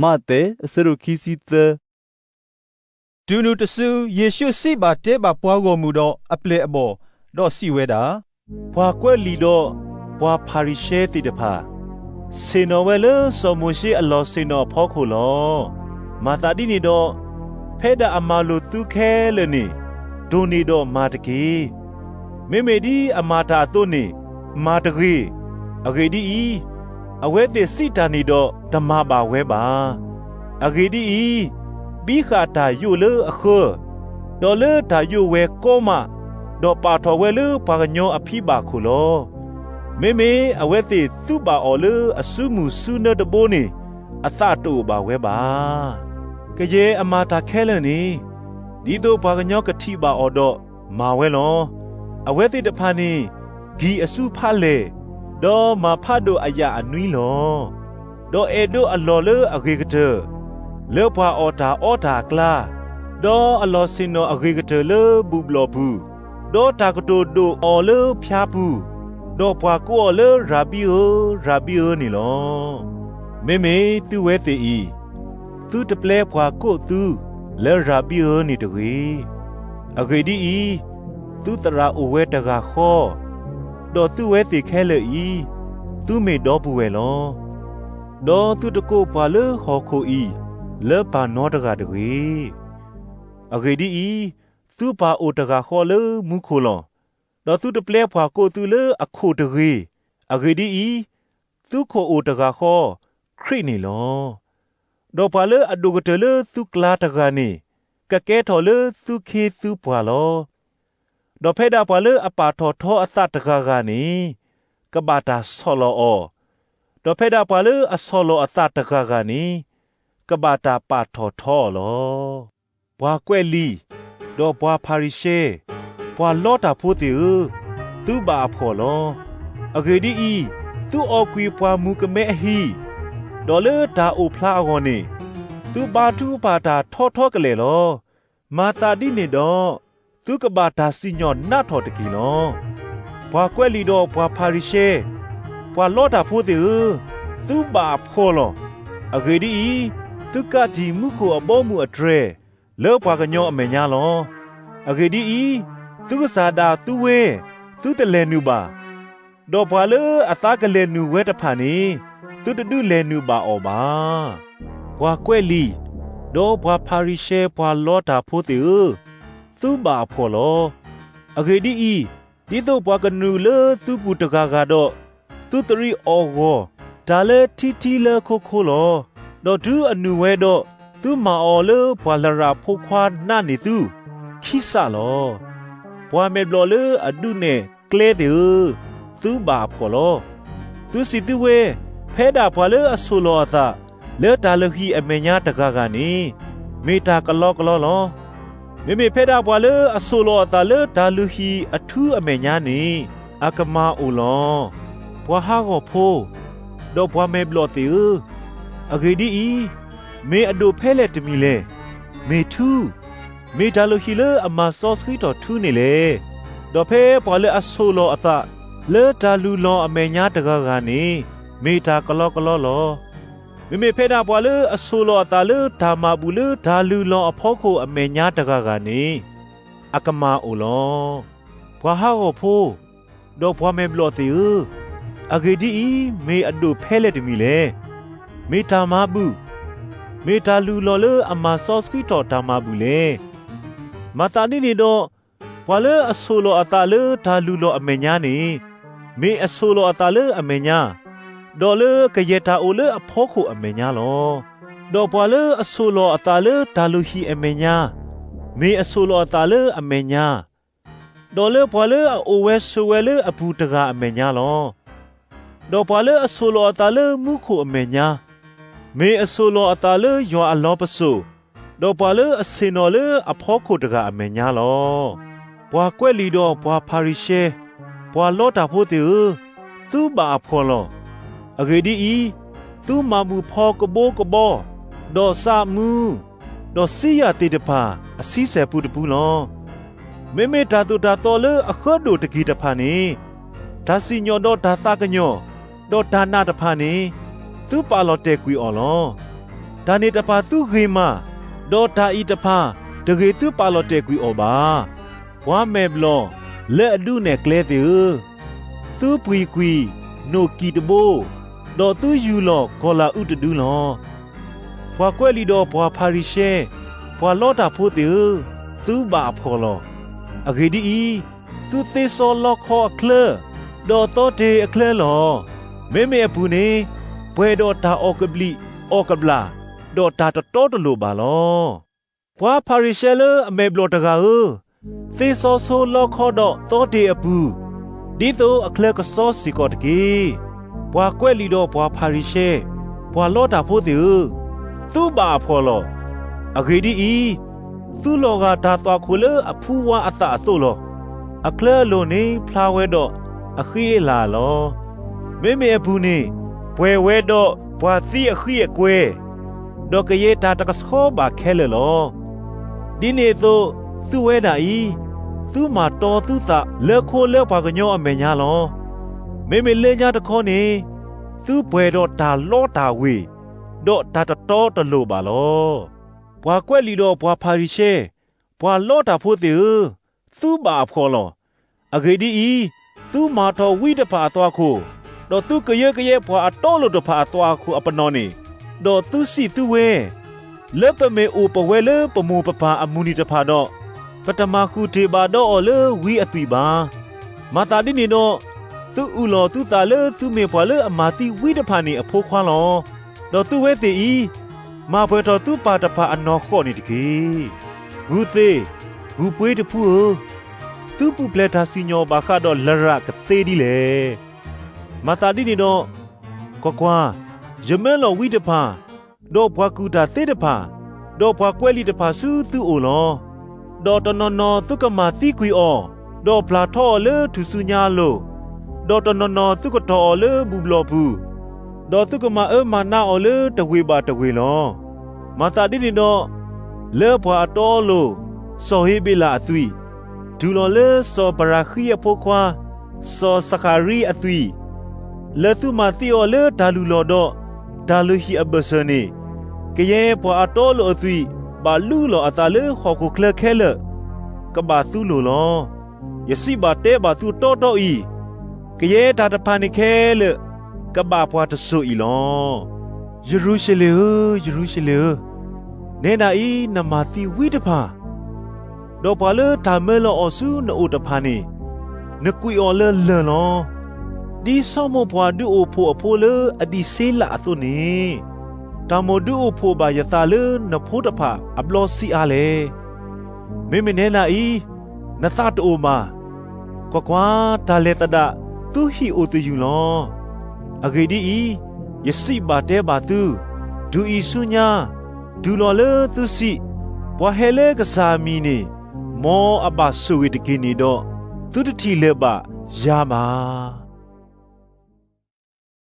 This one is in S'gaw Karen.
မးသဲ အဆၢဒိၣ်ခံဆံသၢ. တုၤနုၤတစု ယ့ၣ်ရှူးစံးဘၣ်တဲဘၣ်ပှၤဂီၢ်မုၢ်ဒီးအပျဲၢ်အဘီၣ်, ဒီးစံးဝဲဒၣ်, ပှၤကွဲးလံာ်ဒီးပှၤဖၤရံၤၡဲသ့ၣ်တဖၣ် ဆ့ၣ်နီၤဝဲလၢစီၤမိၤၡ့အလီၢ်ဆ့ၣ်နီၤအဖီခိၣ်လီၤ. မၤသးဒ်န့ၣ်ဒီး, ဖဲဒၣ်အမၤလိာ်သုခဲလၢာ်န့ၣ်, ဒိၣ်န့ၢ်ဒီးမၤတက့ၢ်. မ့မ့ၢ်ဒ်အမၤတၢ်အသိးန့ၣ်, မၤတဂ့ၤ. အဂ့ၢ်ဒ်အံၤ, အဝဲသ့ၣ်စံးတၢ်န့ၣ်ဒီးတမၤဘၣ်ဝဲဘၣ်. အဂ့ၢ်ဒ်အံၤ, ဘံဃာ်တၢ်ယိးလၢအဃၢ, ဒီးလၢတၢ်ယိးဝဲကီမး, ဒီးပာ်ထီၣ်ဝဲလၢပှၤကညီအဖံဘၣ်ခိၣ်လီၤ. မ့မ့ၢ်အဝဲသ့ၣ်သူဘၣ်အီၤလၢအစုမုၢ်စုနၢတဘိန့ၣ်, အသးတအိၣ်ဘၣ်ဝဲဘၣ်. ကယဲၢ်အမၤတၢ်ခဲလၢာ်န့ၣ်, ဒ်သိးပှၤကညီကထံၣ်ဘၣ်အီၤဒီးမၤဝဲလီၤ. အဝဲသ့ၣ်တဖၣ်န့ၣ်, ကံၢ်အစုဖးလဲၢ်, ဒီးမၤဖးဒိၣ်အယာ်အနွံလီၤ. ဒီးအဲၣ်ဒိးအလီၢ်လၢအဂ့ၤကတၢၢ်, လၢပှၤအီၣ်တၢ်အီတၢ်အကျါ, ဒီးအလီၢ်ဆ့ၣ်နီၤအဂ့ၤကတၢၢ်လၢဘူၣ်ဘျီၣ်ပူၤ, ဒီးတၢ်ကတိၤဒိၣ်အီၤလၢဖၠါပူၤ, ဒီးပှၤကိးအီၤလၢရၤဘံဧၢ, ရၤဘံဧၢန့ၣ်လီၤ. မ့မ့ၢ်သုဝဲသ့ၣ်အံၤ, သုတပျဲပှၤကိးသုလၢရၤဘံဧၢန့ၣ်တဂ့ၤ. အဂ့ၢ်ဒ်အံၤ, သုသရၣ်အိၣ်ဝဲတဂၤဃီ, ဒီးသုဝဲသ့ၣ်ခဲလၢာ်အံၤ, သုမ့ၢ်ဒီပုၢ်ဝဲၢ်လီၤ. ဒီးသုတကိးပှၤလၢဟီၣ်ခိၣ်အံၤလၢပၢ်နီတဂၤတဂ့ၤ. အဂ့ၢ်ဒ်အံၤ, သုပၢ်အိၣ်တဂၤဃီလၢမူခိၣ်လီၤ. ဒီးသုတပျဲပှၤကိးသုလၢအခိၣ်တဂ့ၤ. အဂ့ၢ်ဒ်အံၤ, သုခိၣ်အိၣ်တဂၤဃီ, ခရံာ်န့ၣ်လီၤ. ဒီးပှၤလၢအဒိၣ်ကတၢၢ်လၢသုကျါတဂၤန့ၣ်, ကကဲထီၣ်လၢသုခ့သုပှၤလီၤ. ဒီးဖဲဒၣ်ပှၤလၢအပာ်ထီၣ်ထီအသးတဂၤဂၤန့ၣ်, ကဘၣ်တၢ်ဆီၣ်လီၤအီၤ, ဒီးဖဲဒၣ်ပှၤလၢအဆီၣ်လီၤအသးတဂၤဂၤန့ၣ်, ကဘၣ်တၢ်ပာ်ထီၣ်ထီအီၤလီၤ. ပှၤကွဲးလံာ်, ဒီးပှၤဖၤရံၤၡဲ, ပှၤလီတၢ်ဖိသ့ၣ်ဧၢ, သုဘၣ်အဖှီၣ်လီၤ. အဂ့ၢ်ဒ်အံၤ, သုအီၣ်ကွံာ်ပှၤမူကမဲအဟံၣ်, ဒီးလၢတၢ်အိၣ်ဖျါအဂီၢ်န့ၣ်, သုဘါထုကဖၣ်တၢ်ထီထီကလဲာ်လီၤ. မၤသးဒ်န့ၣ်ဒီး, သုကဘၣ်တၢ်စံၣ်ညီၣ်နးထီၣ်တက့ၢ်လီၤ. ပှၤကွဲးလံာ်ဒီးပှၤဖၤရံၤၡဲ, ပှၤလီတၢ်ဖိသ့ၣ်ဧၢ, သုဘၣ်အဖှီၣ်လီၤ. အဂ့ၢ်ဒ်အံၤ, သုကးတံာ်မူခိၣ်အဘီအမုၢ်အတြဲၤ လၢပှၤကညီအမဲာ်ညါလီၤ. အဂ့ၢ်ဒ်အံၤ, သုကစၢ်ဒၣ်သုဝဲ, သုတလဲၤနုာ်ဘၣ်. ဒီးပှၤလၢအသးကလဲၤနုာ်ဝဲတဖၣ်န့ၣ်, သုတဒုးလဲၤနုာ်ဘၣ်အီၤဘၣ်. ပှၤကွဲးလံာ်, ဒီးပှၤဖၤရံၤၡဲပှၤလီတၢ်ဖိသ့ၣ်ဧၢ, သုဘၣ်အဖှီၣ်လီၤ. အဂ့ၢ်ဒ်အံၤ, ဒ်သိးပှၤကနုာ်လၢသုပူၤတဂၤဂၤဒီး, သုသရံးအီၣ်ဂီၢ်တၢ်လၢထံထံလၢခိခိလီၤ. ဒီးတုၤအနုာ်ဝဲဒီး, သုမၤအီၤလၢပှၤလရာ်ဖိခွါနးန့ၢ်သု, ခံစးလီၤ. ပှၤမဲာ်ဘျီၣ်လၢအဒုးနဲၣ်ကျဲသ့ၣ်ဧၢ, သုဘၣ်အဖှီၣ်လီၤ. သုစံးသုဝဲ, ဖဲဒၣ်ပှၤလၢအဆိၣ်လီၤအသးလၢတၢ်လုၢ်ဟံၣ်အမဲာ်ညါတဂၤဂၤန့ၣ်, မ့ၢ်တၢ်ကလီကလီလီၤ. မ့မ့ၢ်ဖဲဒၣ်ပှၤလၢအဆိၣ်လီၤအသးလၢတၢ်လုၢ်ဟံၣ်အထူအမဲာ်ညါန့ၣ်, အကမၤအိၣ်လီၤ. ပှၤဟးဂီၤဖိ, ဒီးပှၤမဲာ်ဘျီၣ်သ့ၣ်ဧၢ, အဂ့ၢ်ဒ်အံၤ, မ့ၢ်အဒိၣ်ဖဲလဲၣ်တမံၤလဲၣ်. မ့ၢ်ထူ, မ့ၢ်တၢ်လုၢ်ဟံၣ်လၢအမၤစီဆှံထီၣ်ထူန့ၣ်လဲၣ်. ဒီးဖဲပှၤလၢအဆိၣ်လီၤအသးလၢတၢ်လုၢ်လီၤအမဲာ်ညါတဂၤဂၤန့ၣ်, မ့ၢ်တၢ်ကလီကလီလီၤ. မ့မ့ၢ်ဖဲဒၣ်ပှၤလၢအဆိၣ်လီၤအသးလၢတၢ်မၤဘူၣ်လၢတၢ်လုၢ်လီၤအဖီခိၣ်အမဲာ်ညါတဂၤဂၤန့ၣ်, အကမၤအိၣ်လီၤ. ပှၤဟးဂီၤဖိ, ဒီးပှၤမဲာ်ဘျီၣ်သ့ၣ်ဧၢ, အဂ့ၢ်ဒ်အံၤ, မ့ၢ်အဒိၣ်ဖဲလဲၣ်တမံၤလဲၣ်. မ့ၢ်တၢ်မၤဘူၣ်, မ့ၢ်တၢ်လုၢ်လီၤလၢအမၤစီဆှံထီၣ်တၢ်မၤဘူၣ်လဲၣ်. မၤသးဒ်န့ၣ်ဒီး, ပှၤလၢအဆိၣ်လီၤအသးလၢတၢ်လုၢ်လီၤအမဲာ်ညါန့ၣ်, မ့ၢ်အဆိၣ်လီၤအသးလၢအမဲာ်ညါ, ဒီးလၢကယဲၢ်တၢ်အိၣ်လၢအဖီခိၣ်အမဲာ်ညါလီၤ. ဒီးပှၤလၢအဆိၣ်လီၤအသးလၢတၢ်လုၢ်ဟံၣ်အမဲာ်ညါ, မ့ၢ်အဆိၣ်လီၤအသးလၢအမဲာ်ညါ, ဒီးလၢပှၤလၢအအိၣ်ဝဲဆိးဝဲလၢအပူၤတဂၤအမဲာ်ညါလီၤ. ဒီးပှၤလၢအဆိၣ်လီၤအသးလၢမူခိၣ်အမဲာ်ညါ, မ့ၢ်အဆိၣ်လီၤအသးလၢယွၤအလီၢ်ပစိာ်, ဒီးပှၤလၢအဆ့ၣ်နီၤလၢအဖီခိၣ်တဂၤအမဲာ်ညါလီၤ. ပှၤကွဲးလံာ်ဒီးပှၤဖၤရံၤၡဲ, ပှၤလီတၢ်ဖိသ့ၣ်ဧၢ, သုဘၣ်အဖှီၣ်လီၤ. အဂ့ၢ်ဒ်အံၤ, သုမၤဘူၣ်ဖီကဘိကဘီ, ဒီးစးမူ, ဒီးစံယၢ်သ့ၣ်တဖၣ်အဆံဆဲၣ်ပူတပူလီၤ. မ့မ့ၢ်တၢ်သိၣ်တၢ်သီလၢအဃၢဒိၣ်တက့ၢ်တဖၣ်န့ၣ်, တၢ်စံၣ်ညီၣ်ဒီးတၢ်သးကညီၤ, ဒီးတၢ်နာ်တဖၣ်န့ၣ်, သုပာ်လီၤတဲာ်ကွံာ်အီၤလီၤ. တၢ်န့ၣ်တဖၣ်သုဂ့ၤမး, ဒီးတၢ်အံၤတဖၣ်တဂ့ၤသုပာ်လီၤတဲာ်ကွံာ်အီၤဘၣ်. ပှၤမဲာ်ဘျီၣ်လၢအဒုးနဲၣ်ကျဲသ့ၣ်ဧၢ, သုပှံၤကွံာ်နိၣ်ကံၣ်တဘိ, ဒီးသုယူၢ်လီၤကီၤလၤအူတဒုလီၤ. ပှၤကွဲးလံာ်ဒီးပှၤဖၤရံၤၡဲ, ပှၤလီတၢ်ဖိသ့ၣ်ဧၢ, သုဘၣ်အဖှီၣ်လီၤ. အဂ့ၢ်ဒ်အံၤ, သုသ့စီလီခီအချၢ, ဒီးသီတ့ၤအချၢလီၤ. မ့မ့ၢ်အပူၤန့ၣ်, ပှဲၤဒီးတၢ်အီၣ်ကဘျံးအီၣ်ကဘျၣ်, ဒီးတၢ်တတီတလိၤဘၣ်လီၤ. ပှၤဖၤရံၤၡဲလၢအမဲာ်ဘျီၣ်တဂၤဧၢ, သ့စီဆိလီခီဒီးသီတ့ၤအပူၤ, ဒ်သိးအချၢကစီစ့ၢ်ကီးတက့ၢ်. ပှၤကွဲးလံာ်ဒီးပှၤဖၤရံၤၡဲ, ပှၤလီတၢ်ဖိသ့ၣ်ဧၢ, သုဘၣ်အဖှီၣ်လီၤ. အဂ့ၢ်ဒ်အံၤ, သုလီၤဂာ်တၢ်သွၣ်ခိၣ်လၢအဖူဝါအသးအသိးလီၤ. အချၢအလိၤန့ၣ်ဖျါဝဲဒီးအဃံအလၤလီၤ. မ့မ့ၢ်အပူၤန့ၣ်, ပှဲၤဝဲဒီးပှၤသံအဃံအကွဲ, ဒီးကယဲၢ်တၢ်တကဆှီဘၣ်ခဲလၢာ်လီၤ. ဒ်န့ၣ်အသိး, သုဝဲဒၣ်အံၤ, သုမၤတီသုသးလၢခိလၢပှၤကညီအမဲာ်ညါလီၤ. မ့မ့ၢ်လၢညါတခီန့ၣ်, သုပှဲၤဒီးတၢ်လီတၢ်ဝ့ၤ, ဒီးတၢ်တတီတလိၤဘၣ်လီၤ. ပှၤကွဲးလံာ်ဒီးပှၤဖၤရံၤၡဲ, ပှၤလီတၢ်ဖိသ့ၣ်ဧၢ, သုဘၣ်အဖှီၣ်လီၤ. အဂ့ၢ်ဒ်အံၤ, သုမၤထီၣ်ဝံတဖၣ်အသွၣ်ခိၣ်, ဒီးသုကယၢကယဲပှၤအတီအလိၤတဖၣ်အသွၣ်ခိၣ်အပနီၣ်န့ၣ်, ဒီးသုစံးသုဝဲ, လၢပမ့ၢ်အိၣ်ပဝဲလၢပမိၢ်ပပၢ်အမုၢ်နံၤတဖၣ်ဒီး, ပတမၤဃုာ်တ့ၢ်ဘၣ်ဒီးအီၤလၢဝံအသွံၣ်ဘၣ်. မၤသးဒ်န့ၣ်ဒီး, သုအုၣ်လီၤသုသးလၢသုမ့ၢ်ပှၤလၢအမၤသံဝံတဖၣ်န့ၣ်အဖိခွါလီၤ. ဒီးသုဝဲသ့ၣ်အံၤ, မၤပှဲၤထီၣ်သုပၢ်တဖၣ်အနီၢ်ဃီၣ်န့ၣ်တက့ၢ်. ဂုၢ်သ့ၣ်, ဂုၢ်ပှ့ၤတဖုဧၢ, သုပူၤဖျဲးတၢ်စံၣ်ညီၣ်ဘၣ်ဃးဒီးလရာ်ကသ့ဒ်လဲၣ်. မၤသးဒ်န့ၣ်ဒီး, ကွၢ်ကွၢ်, ယမၢလီၤဝံတဖၣ်, ဒီးပှၤကူၣ်တၢ်သ့တဖၣ်, ဒီးပှၤကွဲးလံာ်တဖၣ်ဆူသုအိၣ်လီၤ. ဒီးတနီၤနီၤသုကမၤသံကွံာ်အီၤ, ဒီးပျၢ်ထီအီၤလၢထူၣ်စုညါအလိၤ, ဒီးတနီၤနီၤသုကတီၢ်အီၤလၢဘူၣ်ဘျီၣ်ပူၤ, ဒီးသုကမၤအၢမၤနးအီၤလၢတဝ့ၢ်ဘၣ်တဝ့ၢ်လီၤ. မၤသးဒ်န့ၣ်ဒီး, လၢပှၤအတီအလိၤ, စီၤဟ့ဘ့လးအသွံၣ်, တုၤလီၤလၢစီၤဘရၤဃံအဖိခွါ, စီၤစၤဃၤရံအသွံၣ်, လၢသုမၤသံအီၤလၢတၢ်လုၢ်လီၢ်ဒီးတၢ်လုၢ်ဟံၣ်အဘၢၣ်စၢၤန့ၣ်, ကယဲၢ်ပှၤအတီအလိၤအသွံၣ်ဘၣ်လူလီၤအသးလၢဟီၣ်ခိၣ်ချၢခဲလၢာ်, ကဘၣ်သုလိၤလီၤ. ယစံးဘၣ်တဲဘၣ်သုတီတီအံၤ, ကယဲၢ်တၢ်တဖၣ်န့ၣ်ခဲလၢာ်, ကဘၣ်ပှၤတစိၤအံၤလီၤ. ယရူၤၡလ့ၣ်ဧၢ, ယရူၤၡလ့ၣ်ဧၢ, နဲဒၣ်အံၤနမၤသံဝံတဖၣ်, ဒီးပှၤလၢတၢ်မၢလီၤအီၤဆူနအိၣ်တဖၣ်န့ၣ်, နကွံာ်အီၤလၢလၢၢ်လီၤ. ဒ်စီၤမိၢ်ပှၢ်ဒုးအိၣ်ဖှိၣ်အဖိလၢအဒံးစ့လးအသိးန့ၣ်, တၢ်မိၣ်ဒုးအိၣ်ဖှိၣ်ဘၣ်ယသးလၢနဖိတဖၣ်အဘျီဆံးအါလဲၣ်. မ့မ့ၢ်နဲဒၣ်အံၤ, နသးတအိၣ်ဘၣ်. ကွၢ်ကွၢ်, တၢ်လဲၤသဒၣ်သုဟံၣ်အိၣ်သယုၢ်လီၤ. အဂ့ၢ်ဒ်အံၤ, ယစံးဘၣ်တဲဘၣ်သု, တုၤအံၤဆူညါ, တုၤလီၤလၢသုစံး, ပှၤဟဲလၢကစၢ်အမံၤန့ၣ်, မ်အဘၣ်ဆိၣ်ဂ့ၤတက့ၢ်န့ၣ်ဒီး, သုတထံၣ်လၢၤဘၣ်ယၤဘၣ်.